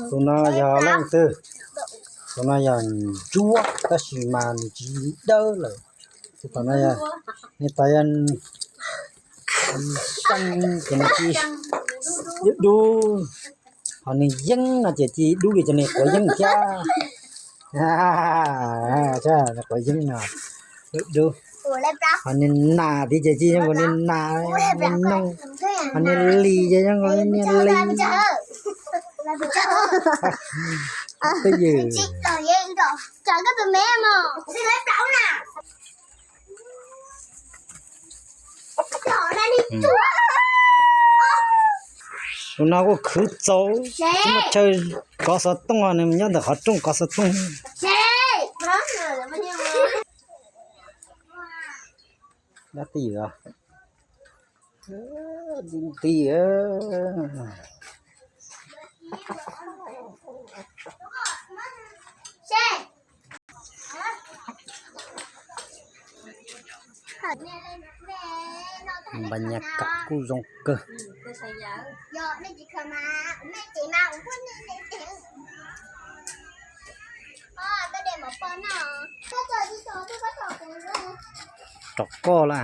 Tus no yog leej twg? Tus no yog ntsuab tab sis mas nws tsis dawb lawm. Tus tom no yog, nws tom yog xeeb ces nws tsis dub dub, ho nws yeeb no ces tsis dub li ces nws quav yeeb thiab. Quav yeeb no dub dub. Ho nws nas thiab ces tsis zoo nkaus nws nas, nws noog. Ho nws lis ces zoo nkaus nws lis. Twj ywm. Tus no kuj khwv txaus, tsis muaj chaw kov xov tooj, nws nyob ntawm qhov rooj kov xov tooj. Dab twj ywm, twj ywm. Npas nyas kam kuj zoo kawg. Rov koj la.